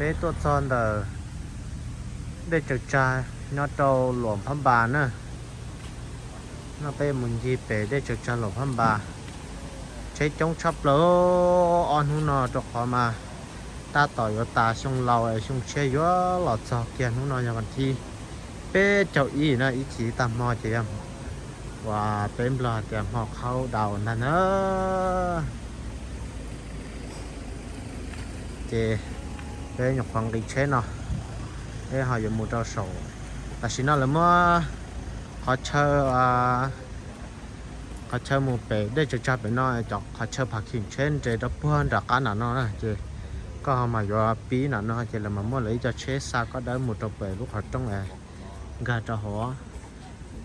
Peb tuaj txog ntawm dej Tsaws Tsag nyob rau Luam Phab Npas na. No peb mus ncig pem dej Tsaws Tsag Luam Phab Npas. Tsheb coob tshaj plaws ob hnub no rau qhov mas tab tom yuav tas xyoo laus es xyoo tshiab yuav los txog kiag. Hnub no yog vas thib peb caug ib na, ib chim tag hmo ces yog uas peb Nplog tias hmo qhaub dauv ntag na. Ces peb nyuam qhuav nqis tsheb no, peb ho yuav mus rau saum, tam sim no lawv muab qhov chaw, qhov chaw mus pem dej Tsaws Tsag pem no, cov qhov chaw parking tsheb nres rau puag nram qab nram no na, ces koj ho mas yuav pib nram no ces lawv mas muab lawv ib co tsheb xa koj dawb mus rau pem lub qhov rooj es nkag rau hauv,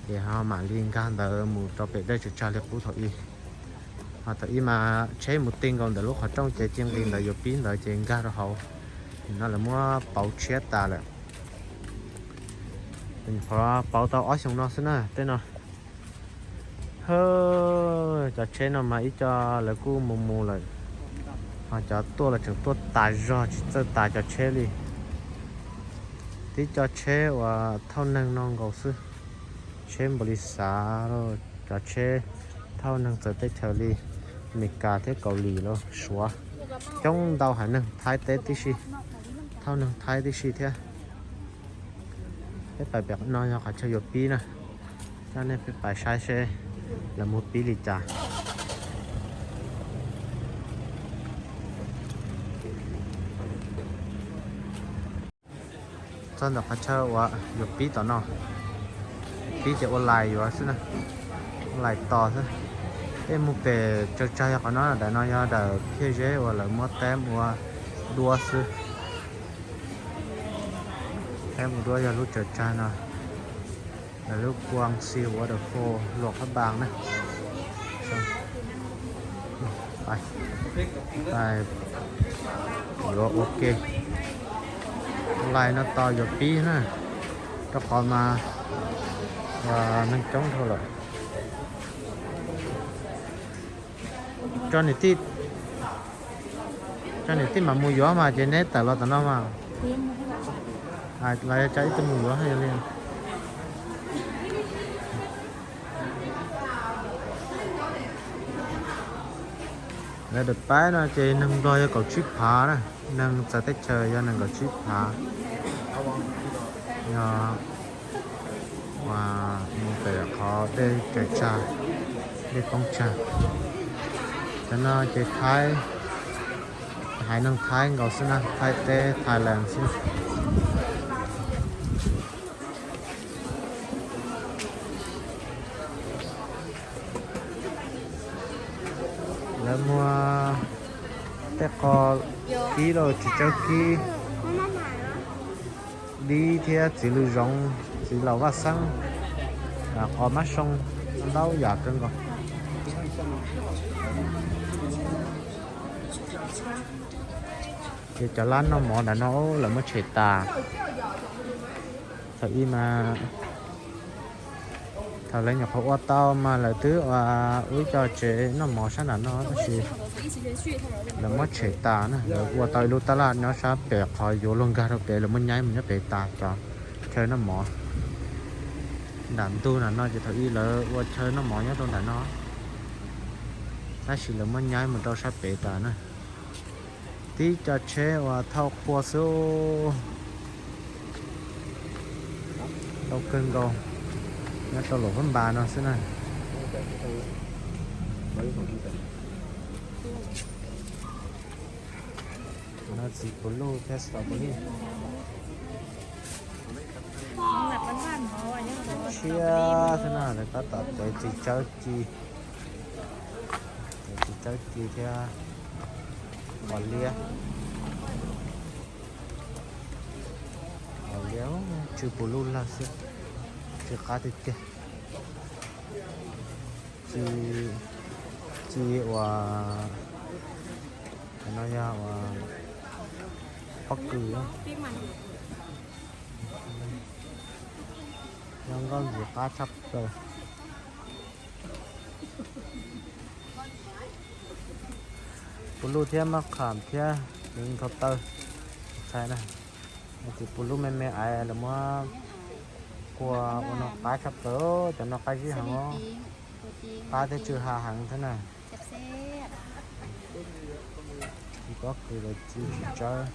ces ho mam li nkag ntawd mus rau pem dej Tsaws Tsag li qub thaum ib. Ho thaum ib mas tsheb mus ti nkaus ntawm lub qhov rooj ces cia nqis ntawd yuav pib ntawd ces nkag rau hauv. No lawv muab pauv tshiab tas lawm. Qhov pauv tau ob xyoos no xwb na tej no. Cov tsheb no mas ib co lawv kuj mus mus lawm, ho cov tuaj los tseem tuaj tas zog tsis txawj tas cov tsheb li. Tib co tsheb uas thauj neeg no nkaus xwb, tsheb npaum li xav, cov tsheb thauj neeg txawv teb chaws li Amelikas thiab Kaus Lim los Suav, coob ntau haiv neeg Thaib teb tib si, thauj neeg Thaib tib si thiab. Peb pais pem no yog qhov chaw yuav pib na, coj nej peb pais saib seb lawv muab pib li cas. Txog ntawm qhov chaw uas yuav pib tom no, pib ces ua lais yuav xwb na, ua lais tos xwb. Peb mus pem Tsaws Tsag yog qhov no, daim no yog daim phiaj zeb uas lawv muab teb ua duab xwb. Teb ua duab yog lub Tsaws Tsag no, lawv lub Quang Xi Waterfall Luam Phab Npas na. Yuav ua ke, lais no tos yuav pib na, rau qhov mas neeg coob dhau lawm. Tso niam tij, tso niam tij mam mus yuav mas ces neb tawm los tom no mas. Los yog tso ib tug mus yuav yog li. Lawv daim paib no ces neeg Nplog yog kaum tsib phav na, neeg txawv teb chaws yog nees nkaum tsib phav. Yog mus pem qhov dej Tsaws Tsag, dej Poob Tsag. Cov no ces Thaib, haiv neeg Thaib nkaus xwb na, Thaib teb, Thailand xwb. Lawv muag tej qos kib los tsis tsawb kib, dib thiab txiv lws zoov, txiv laus vaj xeeb, qos mab soo, ntau yam kawg nkaus. Ces cov lab noj mov ntawm no lawv muab tshem tas. Thaum ib mas, thaum lawv nyuam qhuav ua tau mas lawv twb ua ib co tsev noj mov sab nram no tab sis lawv muab tshem tas na, lawv ua tau ib lub tab laj nyob sab pem qhov yuav luag nkag rau pem, lawv muab nyaib mus nyob pem tas cov chaw noj mov. Nram ntug nram no ces thaum ib lawv ua chaw noj mov nyob rau nram no, tab sis lawv muab nyaib mus rau sab pem tas na. Tib co tsheb uas thauj qhua xwb, tau kawg nkaus, nyob rau Luam Phab Npas no xwb na. No txiv puv luj thiab strawberry. Tshiab xwb na, lawv tab tom tev txiv tsawb ci, tev txiv tsawb ci thiab qos liab. Qos liab tsw puv luj lawg xwb, tsw qab tiag tiag. Ci, ci uas, no yog uas pob kws, yog nkauj ntxim qab tshaj plaws. Puv luj thiab maj qham thiab nkhaus taw. Txhais na, nws tsis pub lub me me aiv lawv muab kua ua no qab tshaj plaws, cov no qab zib heev os. Qab thiab tsw ha heev thiab na. Tsis pob kws lawv tsis tsis tsawb.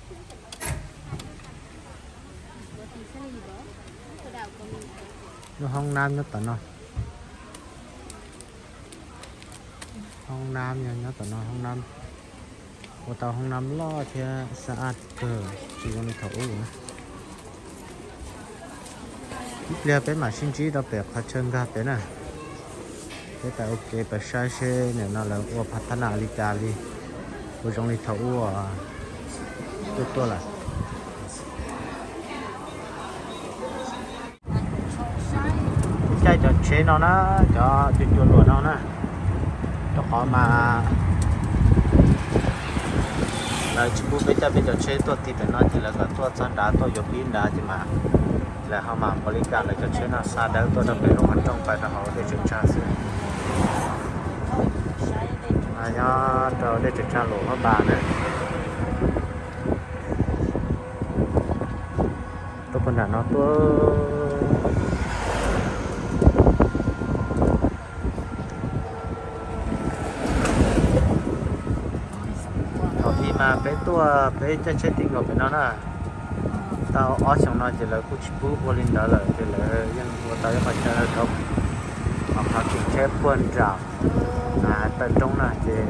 Lub hoob nab nyob tom no. Hoob nab nyob tom no, hoob nab, ua tau hoob nab loj thiab xab ab kawg, tsis zoo li thaum ub. Ib pliag peb mam sib ntsib rau pem qhov chaw nkag pem na. Peb tau ua ke pab saib seb nim no lawv ua phav thab na li cas li, ua zoo li thaum ub tuaj tuaj lawm. Caij cov tsheb no na, cov cua cua luam no na, rau qhov mas lawv tsis pub peb caij peb cov tsheb tuaj ti pem no ces lawv kom tuaj txog nrad tuaj yuav pib nrad ces mas lawv ho mam npaum li cas lawv cov tsheb no xa dawb tuaj rau pem lub qhov rooj pais rau hauv dej tsaws tsag xwb. Nyob rau dej tsaws tsag Luam Phab Npas na. Tuaj puag nram no tuaj. Thaum ub mas peb tuaj peb caij tsheb ti nkaus pem no na, tau ob xyoos no ces lawv kuj tsis pub ua li ntawd lawm ces lawv yeej ua tau ib qho chaw rau qhov kheem tsheb puag nram taw roob na ces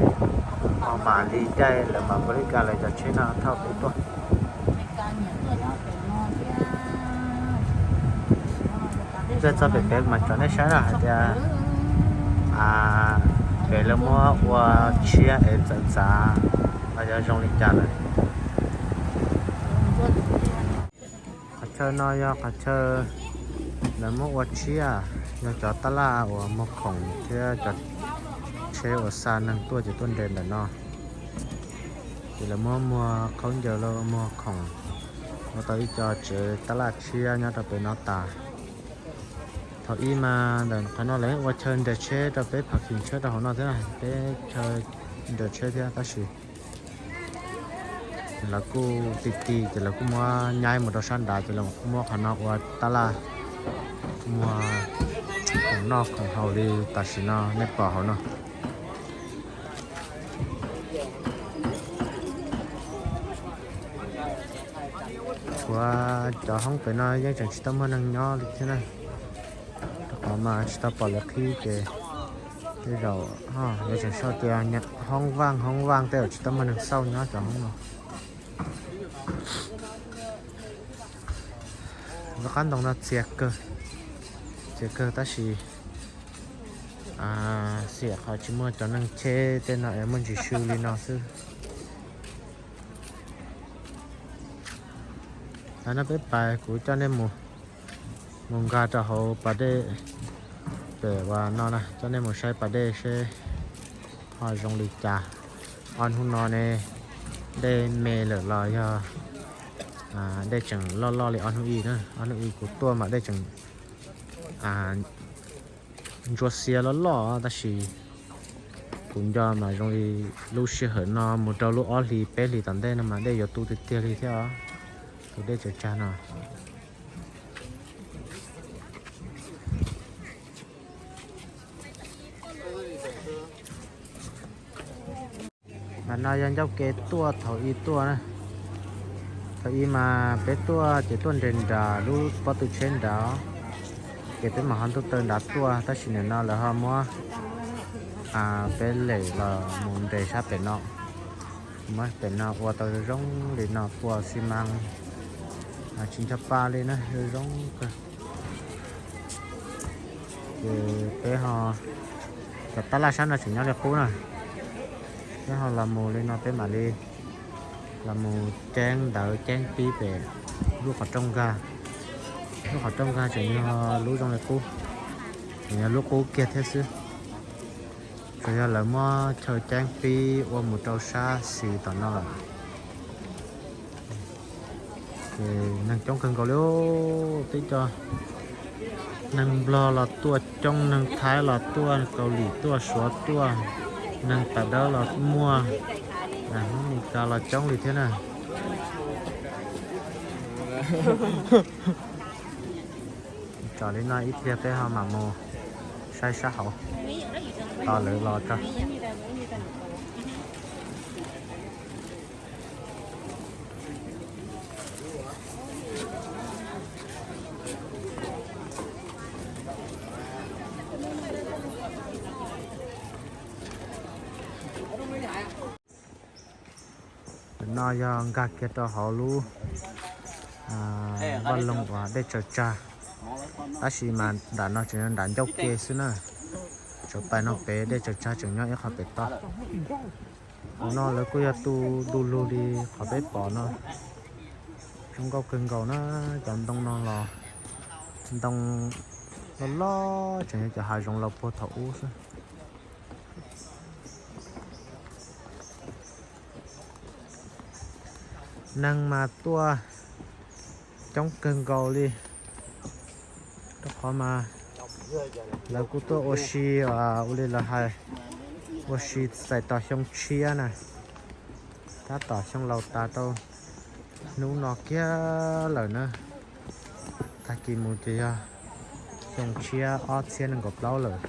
ho mam li caij lawv mam npaum li cas lawv cov tsheb no thauj peb tuaj. Caij txog pem pem mas tso nej saib na hais tias pem lawv muab ua tshiab es txawv txav los yog zoo li cas lawm. Qhov chaw no yog qhov chaw lawv muab ua tshiab, yog cov tab laj uas muag khoom thiab cov tsheb uas xa neeg tuaj ces tuaj nres ntawm no. Ces lawv muab muag khaub ncaws los muag khoom, ua tau ib co tsev tab laj tshiab nyob rau pem no tas. Thaum ub mas ntawm qhov no lawv ua chaw nres tsheb rau peb phav kheem tsheb rau hauv no thiab, peb chaw nres tsheb thiab tab sis lawv kuj ti ti ces lawv kuj muab nyaib mus rau sab nrad ces lawv kuj muab qhov no ua tab laj muag khoom noj khoom haus li tam sim no nej pom hauv no. Tshuav cov hoob pem no yeej tseem tsis tau muaj neeg nyob li thiab na. Rau qhov mas tsis tau pom lawv qhib ces tej zaum yuav tseem sau tias hoob vaj hoob vaj tej zaum tsis tau muaj neeg xauj nyob cov hoob no. Lub qab ntoo no txias kawg, txias kawg tab sis xiam qhov tsis muaj cov neeg cheb tej no es muaj ntsis sw li no xwb. Hnub no peb pais kuv coj nej mus, mus nkag rau hauv pas dej pem uas no na, coj nej mus saib pas dej seb ho zoo li cas. Ob hnub no ne, dej me lawm los yog dej tseem loj loj li ob hnub ib na. Ob hnub ib kuv tuaj mas dej tseem ntsuab xiab loj loj tab sis kuv nco mas zoo li lub sij hawm no mus rau lub ob hlis peb hlis tom ntej no mas dej yuav tu tiag tiag li thiab os. Tus dej tsaws tsag no. Mas no yog ncauj ke tuaj thaum ub tuaj na. Thaum ub mas peb tuaj ces tuaj nres nram lub pob tw tsheb nrad, ces peb mam ho ntuj taw nrad tuaj tab sis nim no lawv ho muab peb lem los mus nres sab pem no. Muab pem no ua tau zoo zoo li no pua xi mas tsis ncho pa li na, zoo zoo kawg. Ces peb ho, cov tab laj sab no tseem nyob li qub na. Peb ho los mus li no peb mam li los mus ceeb ntawv ceeb pib pem lub qhov rooj nkag. Lub qhov rooj nkag tseem yog lub zoo li qub, tseem yog lub qub kiag thiab xwb. Tsuas yog lawv muab chaw ceeb pib ua mus rau sab xis tom no lawm. Ces neeg coob kawg nkaus li, tib co neeg Nplog los tuaj coob, neeg Thaib los tuaj, Kaus Lim tuaj, Suav tuaj, neeg tas dawb los muaj, Hmoob Mes Kas los coob li thiab na. Tso li no ib pliag peb ho mam mus saib sab hauv, tos lawv los tso. Ntawm no yog nkag kiag rau hauv lub vaj loog uas dej tsaws tsag, tab sis mas nram no tseem yog nram ncauj ke xwb na. Tsuas pais no pem dej tsaws tsag tseem nyob ib qho pem toj. Hauv no lawv kuj yog tu du lug li qhov peb pom no. Zoo nkauj kawg nkaus na, cov ntoo no los ntoo loj loj tseem yog cov hav zoov los puag thaum ub xwb. Neeg mas tuaj coob kawg nkaus li, rau qhov mas lawv kuj tuaj ua si, ua li lawv hais, ua si txais tos xyoo tshiab na, tab tom xyoo laus tas rau hnub no kiag lawm na. Tag kis mus ces yog xyoo tshiab ob txhiab nees nkaum plaub lawm.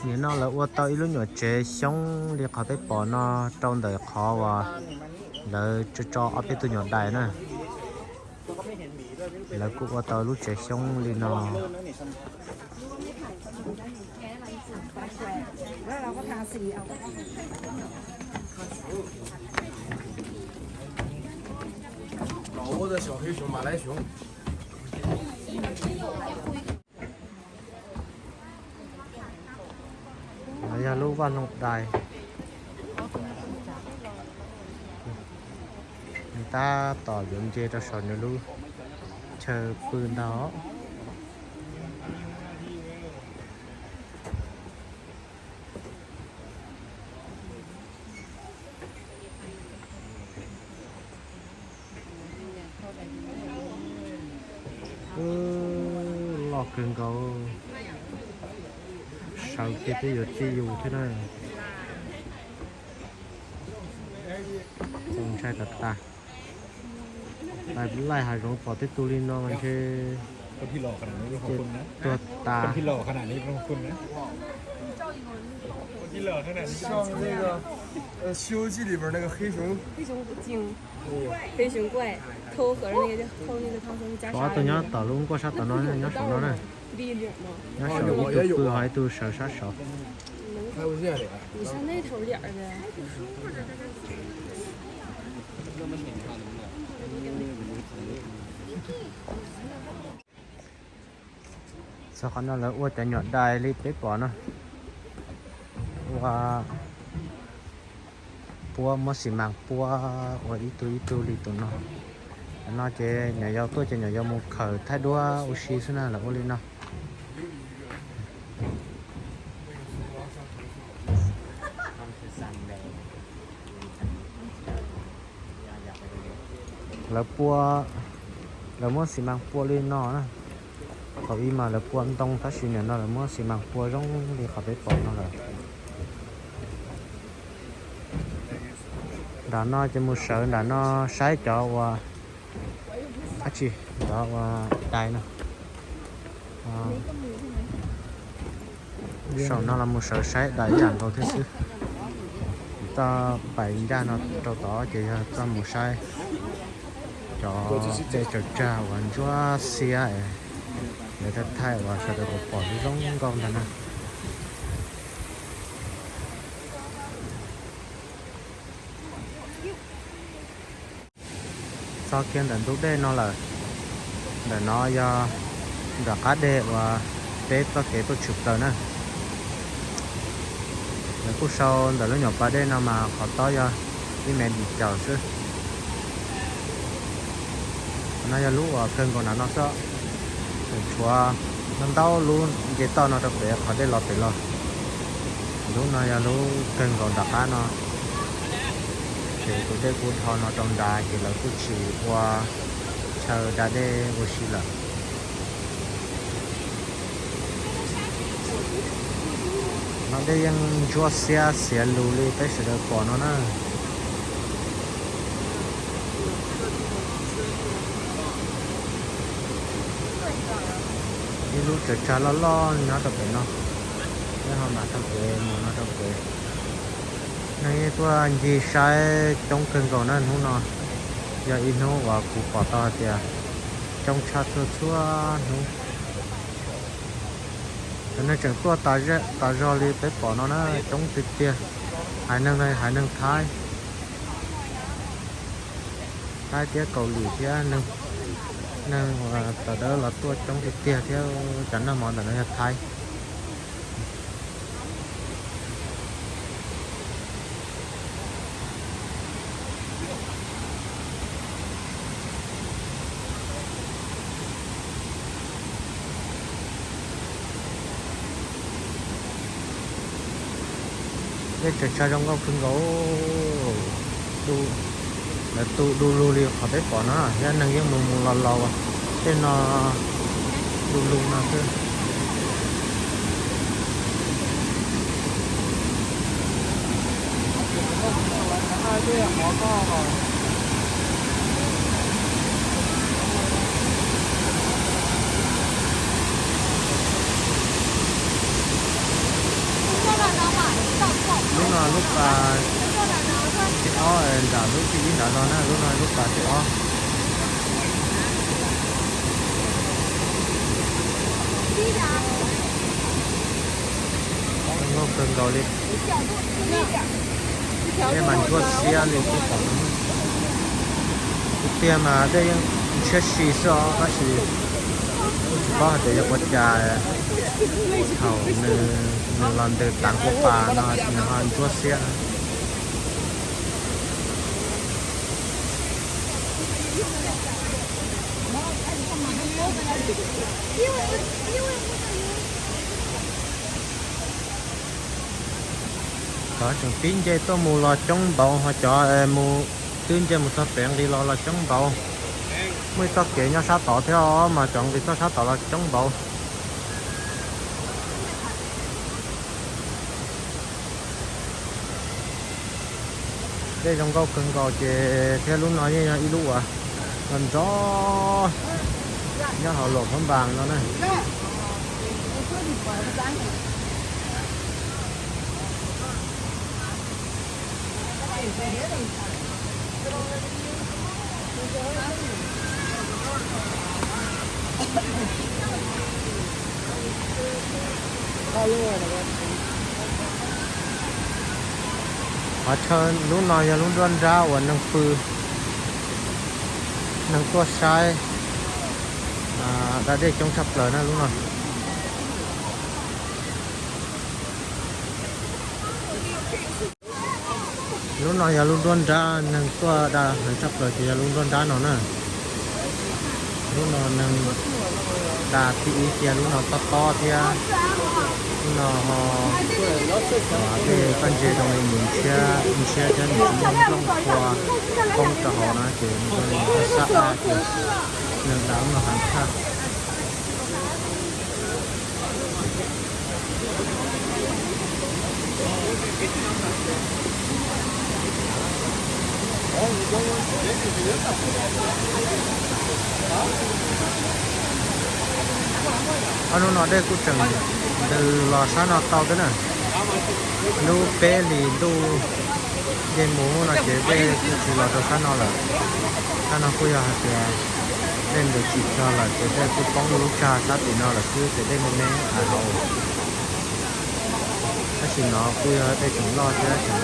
Nim no lawv ua tau ib lub nyuam tsev xyoob li qhov peb pom no rau ntawm qhov uas lawv tso tso ob peb tug nyuam dais na. Lawv kuj ua tau lub tsev xyoob li no. No yog lub vaj loog dais, nws tab tom yuav nce rau saum nws lub chaw pw ntag. Loj kawg nkaus, sawv kiag twb yuav txij yus thiab na. Txaus ntshai tas tas. Laij hav zoov pom tej tug li no mas ntshe tuag tas. 像那个《西游记》里边那个黑熊，黑熊怪，偷河那个叫偷那个唐僧袈裟。 Ob tug nyob tom lub nkuaj sab tom no, nyob saum no na. Nyob saum ib tug pw ho ib tug sawv sab saud. Txog qhov no lawv ua cov nyuam dais li peb pom no, ua puab muab xi mas puab ua ib tug ib tug li tus no. Cov no ces nyuam yaus tuaj ces nyuam yaus mus khawm thaij duab ua si xwb na, lawv ua li no. Lawv pua, lawv muab xi mas pua li no na. Thaum ub mas lawv pua ntoo tab sis nim no lawv muab xi mas pua zoo li qhov peb pom no lawm. Nram no ces mus sawv nram no saib cov uas dab tsi, cov uas dais no. Saum no los mus sawv saib dais ib yam nkaus thiab xwb. Txoj pais ncaj no rau tod ces yog txoj mus saib cov dej tsaws tsag uas ntsuab xiab es lawv thaij thaij uas sawv daws pom zoo nkauj ntag na. Txog kiag ntawm ntug dej no lawm. Ntawm no yog nram qab deg uas peb txoj kev tuaj tshwm plaws na. Lawv kuj sau ntawm lub nyuam pas dej no mas qhov tob yog ib me dim caum xwb. Qhov no yog lub uas kawg nkaus nram no xwb. Tseem tshuav ntau ntau lub nce toj no rau pem qhov dej los pem los. Lub no yog lub kawg nkaus nram qab no. Ces tus dej kuj dhau no rau nrad ces lawv kuj tsis ua chaw da dej ua si lawm. No dej yeej ntsuab xiab xiav lus li peb sawv daws pom no na. Ib lub tsaws tsag loj loj nyob rau pem no, peb ho mam taug kev mus no rau pem. Neeg yeej tuaj ncig saib coob kawg nkaus na hnub no. Yog ib hnub uas kuv pom tau hais tias coob tshaj txhua txhua hnub. Cov neeg tseem tuaj tas zog li peb pom no na, coob tiag tiag. Haiv neeg no haiv neeg Thaib, Thaib thiab Kaus Lim thiab neeg uas tawv dawb los tuaj coob tiag tiag thiab. Cov noj mov ntawm no yog Thaib. Dej tsaws tsag zoo nkauj kawg nkaus. Lawv tu du lug li qhov peb pom no thiab, neeg yeej mus mus los los tej no du lug no xwb. Lub no lub pas thib ob, nram lub thib ib nrad los na, lub no lub pas thib ob. Zoo nkauj kawg nkaus li. Dej mas ntsuab xiab li peb pom no. Kuv tiag mas dej yeej ntshiab si xwb os, tab sis kuj tsis paub hais tias yog ua cas thaum nws los ntws tav kuv pas no nws ho ntsuab xiab na. Cov tseem pib nce tuaj mus los coob npaum, ho cov mus twb nce mus txog pem nqis los los coob npaum. Muaj ib txoj kev nyob sab tod thiab os, mas cov nqis txoj sab tod los coob npaum. Dej zoo nkauj kawg nkaus ces thiab lub no yeej yog ib lub uas nrov nrov nyob hauv Luam Phab Npas no na. Qhov chaw lub no yog lub nruab nrab uas neeg pw, neeg tuaj saib da dej coob tshaj plaws na lub no. Lub no yog lub nruab nrab neeg tuaj da heev tshaj plaws ces yog lub nruab nrab no na. Lub no neeg da thib ib kiag, lub no tob tob thiab. Lub no ho dej koj ntsia zoo li nws ntshiab ntshiab thiab nws tsis muaj nplooj qhua poob rau hauv na ces nws zoo li sab ab ces neeg da lub no heev tshaj. Ob hnub no dej kuj tseem ntws los sab no tau thiab na. Hnub peb hlis ntuj nce mus no ces dej kuj tsis los rau sab no lawm. Sab no kuj yog hais tias dej ntws tsis txog lawm ces dej kuj poob lub tsag sab tim no lawm xwb ces dej me me hauv. Tab sis no kuj yog dej tseem loj thiab tseem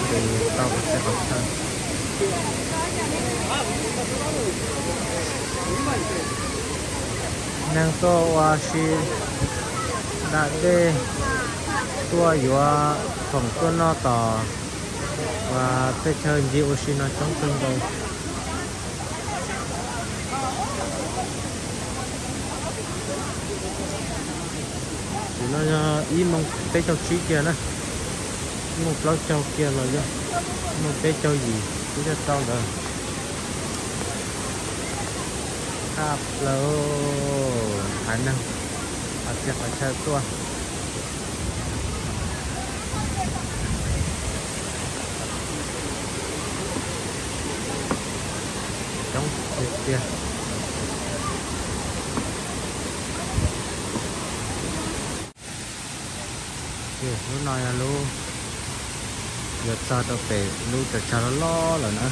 ntws tau qhov txhia qhov chaw. Neeg tuaj ua si da dej, tuaj yuav khoom tuaj noj tom uas tej chaw ncig ua si no coob kawg nkaus. Tam sim no yog ib moos peb caug tsib kiag na, ib moos plaub caug kiag los yog ib moos peb caug yim twb yuav tau ntawd. Tshaj plaws, haiv neeg qhov txhia qhov chaw tuaj. tiag. Lub no yog lub yuav txog rau pem lub tsaws tsag loj loj lawm na.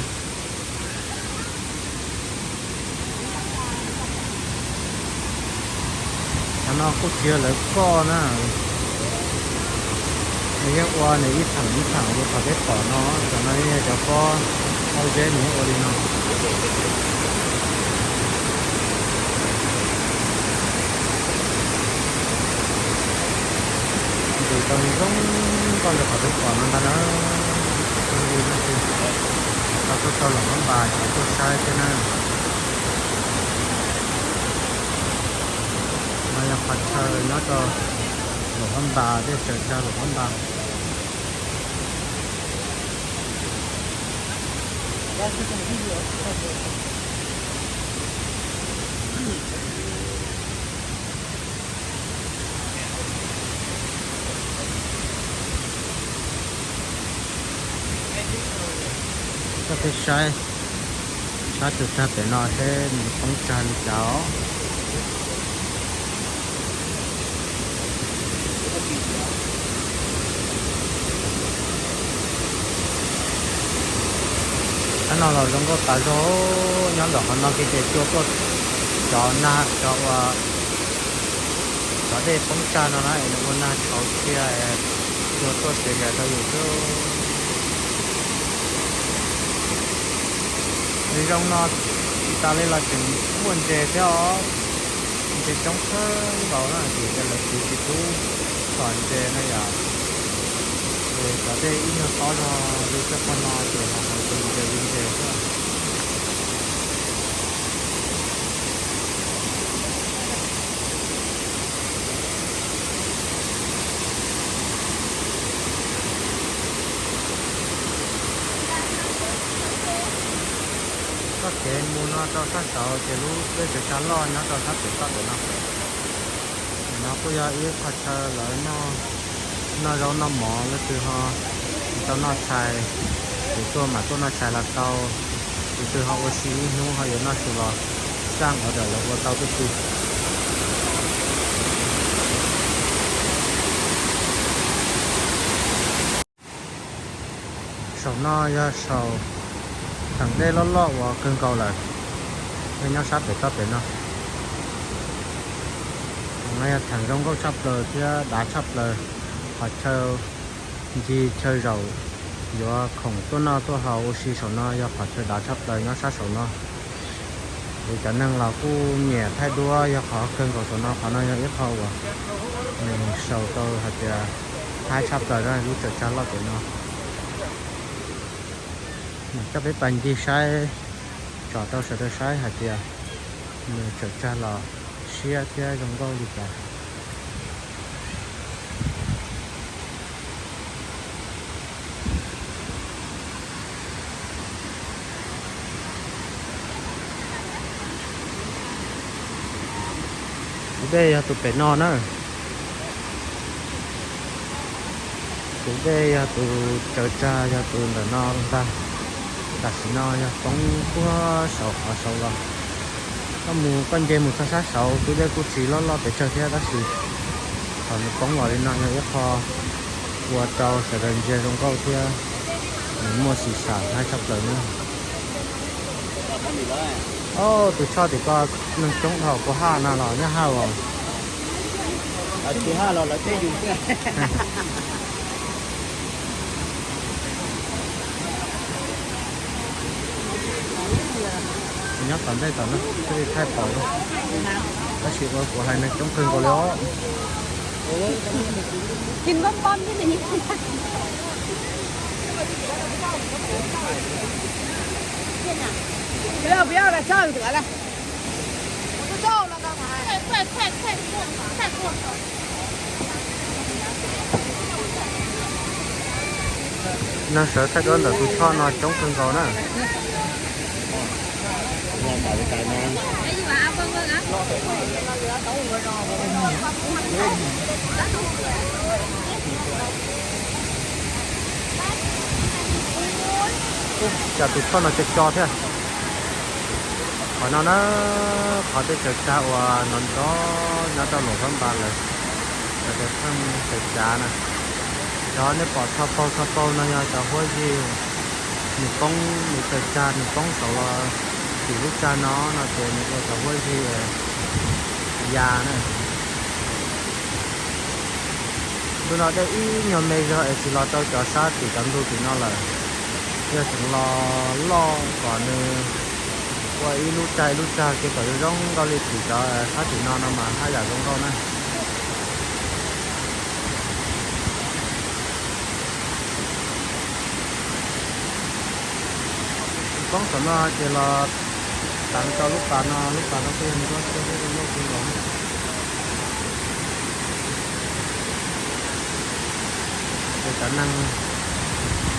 Qhov no kuj tsis yog lawv coj na, nws yeej ua nws ib theem ib theem li qhov peb pom no. Cov no yog cov pob hauv zeb nws yeej ua li no. Ntws tau zoo nkauj li qhov peb pom no ntag na. Li no ces tau tuaj txog Luam Phab Npas ces tuaj saib thiab na. No yog qhov chaw nyob rau Luam Phab Npas, tej tsaws tsag Luam Phab Npas. Coj peb saib sab tsaws tsag pem no seb nws poob tsag li cas os. Sab no los zoo nkauj tas zog, nyob ntawm qhov no kiag ces cua tuaj, cov nag, cov ua, cov dej poob tsag no na es nws ua nag tshauv txhia es cua tuaj txiav yam rau yus xwb. Nws zoo no tsis tas li los tseem muaj ntses thiab os. Ntses coob kawg nkaus na, vim tias lawv tsis tsis pub txhom ntses na yom. Ces cov dej ib nyuag tob zog li tej qhov no ces los hais tias ntses li ntses xwb. Txoj kev mus no rau sab saud ces lub dej tsaws tsag loj nyob rau sab pem toj pem no. Nim no kuj yog ib qho chaw lawv noj, noj zaub noj mov, leej twg ho tsis tau noj tshais, ces tuaj mam tuaj noj tshais los tau. Tus twg ho ua si ib hnub ho yuav noj su los xaj order lawv ua tau tuaj xwb. Saum no yog saum theem dej loj loj uas kawg nkaus lawm, yog nyob sab pem toj pem no. No yog theem zoo nkauj tshaj plaws thiab dav tshaj plaws. Qhov chaw ncig chaw zaum yuav khoom tuaj noj tuaj haus ua si saum no yog qhov chaw dav tshaj plaws nyob sab saum no. Ces cov neeg los kuj nyiam thaij duab yog qhov kawg nkaus saum no. Qhov no yog ib qho uas nws sau tau hais tias haib tshaj plaws lub tsaws tsag loj pem no. Coj peb pais ncig saib, tsom rau sawv daws saib hais tias nws tsaws tsag los siab thiab zoo nkauj li cas. Tus dej yog tus pem no na. Tus dej yog tus tsaws tsag yog tus ntawm no ntag. Tam sim no yog poob puag saum qhov saud los. Koj mus koj nce mus txog sab saud tus dej kuj tsis loj loj pes tsawg thiab tab sis thaum nws poob los li no yog ib qho ua rau sawv daws ntsia zoo nkauj thiab nws muaj xim xam haib tshaj plaws na. Tus choj tim ko neeg coob dhau, puas haj no los nyob haj os? Tsis haj los lawv teb yus xwb. Nyob tom ntej tom no thiaj li thaij pom, tab sis ua kuv hais neeg coob kawg nkaus li os. Neeg sawv thaij duab ntawm tus choj no coob kawg nkaus na. Cas tus choj no co co thiab. Qhov no na, qhov dej tsaws tsag uas nrov nrov nyob rau Luam Phab Npas lawm, cov tes pheej tsaws tsag na. Cov nej pom txho paug txho paug no yog cov huab zig, nws poob, nws tsaws tsag nws poob saud los tim lub tsag no no ces nws ua cov huab zig ya na. Ntu no dej ib nyuag me zog es tsis los rau cov sab tim cov ntug tim no lawm. Yog tseem los loj kom nws ua ib lub tsag ib lub tsag kiag kom zoo zoo nkauj li tim cov sab tim no no mas haj yam zoo nkauj na. Poob saum no ces los tav rau lub pas no, lub pas no kuj yog nws loj thiab zoo nkauj kawg nkaus. Ces cov neeg,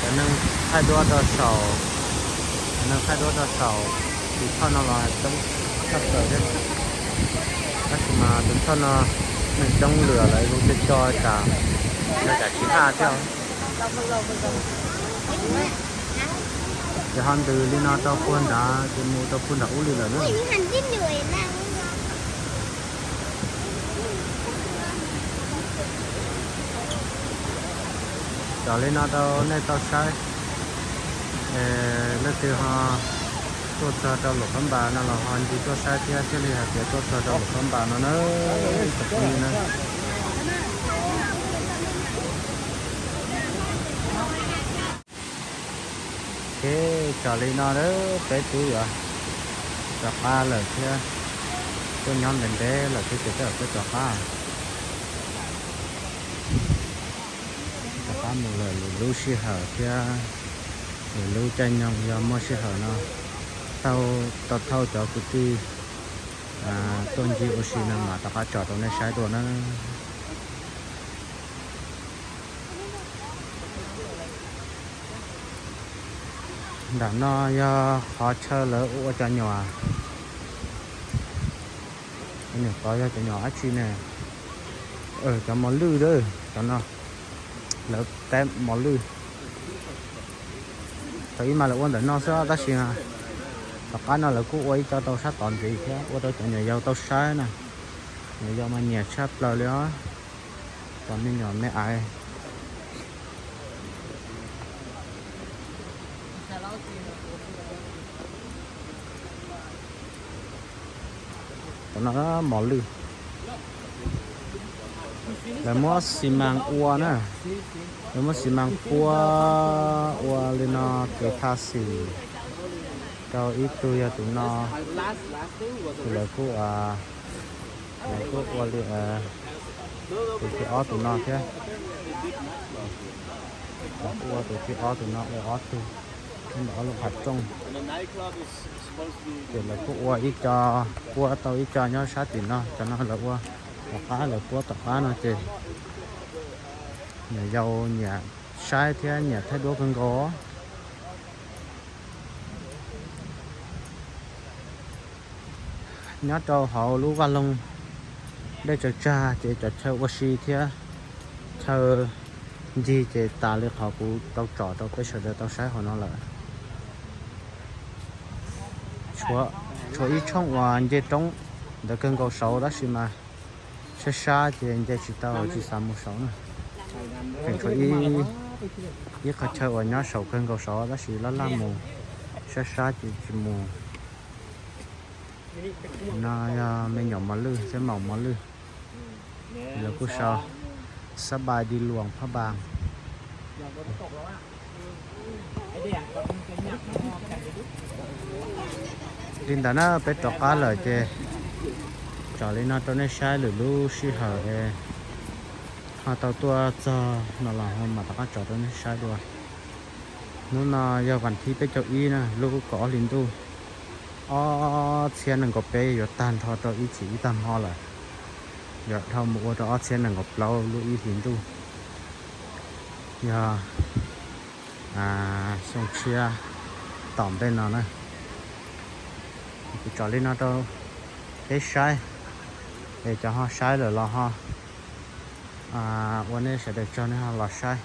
cov neeg thaij duab rau saum, cov neeg thaij duab rau saum tus tshoj no los coob tshaj plaws thiab. Tab sis mas tus tshoj no neeg coob lawm lawv zoo co co tsam, tsam tsis haj thiab. Ces ho ntws li no rau puag nrad ces mus rau puag nram ub li lawm na. Cov li no rau nej tau saib. Leej twg ho tuaj txog rau Luam Phab Npas no los ho nci tuaj saib thiab thiaj li hais tias tuaj txog rau Luam Phab Npas no na, ib tsoom phooj ywg na. Ces txog li no peb twb yuav rov qab lawm thiab, tuaj nyob ntev ntev lawm thiab ces peb rov qab, rov qab mus lawm. Lwm lub sij hawm thiab lwm lub caij nyoog yog muaj sij hawm no, tau, tau thauj cov kwv tij tuaj ncig ua si no mas rov qab tso rau nej saib dua na. Nram no yog qhov chaw lawv ua cov nyuam, nws qhov yog cov nyuam dab tsi ne, cov mos lwj, cov no lawv peb mos lwj. Thaum ub mas lawv ua ntawm no xwb tab sis tom qab no lawv kuj ua ib co rau sab tod ntxiv thiab ua rau cov nyuam yaus tau saib na. Nyuam yaus mas nyiam tshaj plaws li os, cov me nyuam me aiv. Cov no mos lwj, lawv muab xi mas ua na, lawv muab xi mas puab ua li no kev tha xim rau ib tug yog tus no, ces lawv kuj, lawv kuj ua li tus thib ob tus no thiab, lawv kuj ua tus thib ob tus no ua ob tug, ntawm ob lub qhov rooj. Ces lawv kuj ua ib co, puab tau ib co nyob sab tim no, cov no lawv ua tom qab, lawv puab tom qab no ces nyuam yaus nyiam saib thiab nyiam thaij duab kawg nkaus. Nyob rau hauv lub vaj loog dej tsaws tsag ces cov chaw ua si thiab chaw ncig ces tas li qhov kuv tau tsom rau peb sawv daws tau saib hauv no lawm. Tshuav ib tshooj uas nce roob ntawd kawg nkaus saud tab sis mas sab sab ces nce tsis tau tsis xav mus saud na. Tseem tshuav ib qhov chaw uas nyob saud kawg nkaus saud tab sis laj laj mus, sab sab ces tsis mus. No yog me nyuam mos lwj thiab maum mos lwj, lawv kuj sau sab npais di luam phab npas. Li ntawd na peb rov qab lawm ces tsom li no rau nej saib lwm lub sij hawm es ho tau tuaj txog no los ho mam rov qab tsom rau nej saib dua. Hnub no yog vas thib peb caug ib na, lub kaum ob hli ntuj, ob txhiab nees nkaum peb yuav tag nrho rau ib chim ib tag hmo lawm, yuav dhau mus ua rau ob txhiab nees nkaum plaub lub ib hlis ntuj, yog xyoo tshiab tom ntej no na. Kuv tsom li no rau peb saib, es cov ho saib lawm los ho ua nej sawv daws tsaug nej ho los saib.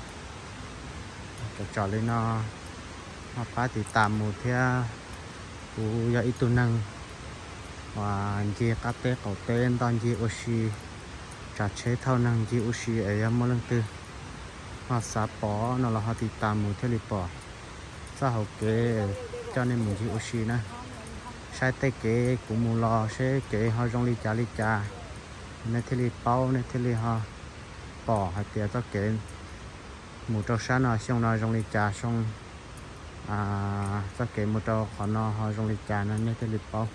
Tsom tsom li no ho pab tiv tas mus thiab. Kuv yog ib tug neeg uas ncig qab teb qaum teb ntoj ncig ua si, tsav tsheb thauj neeg ncig ua si es yog muaj leej twg ho xav pom no los ho tiv tas mus thiaj li pom txoj hauv kev coj nej mus ncig ua si na. Saib tej kev kuv mus los seb kev ho zoo li cas li cas, nej thiaj li paub, nej thiaj li ho pom hais tias txoj kev mus rau sab no xyoo no zoo li cas, xyoo txoj kev mus rau qhov no ho zoo li cas no nej thiaj li paub.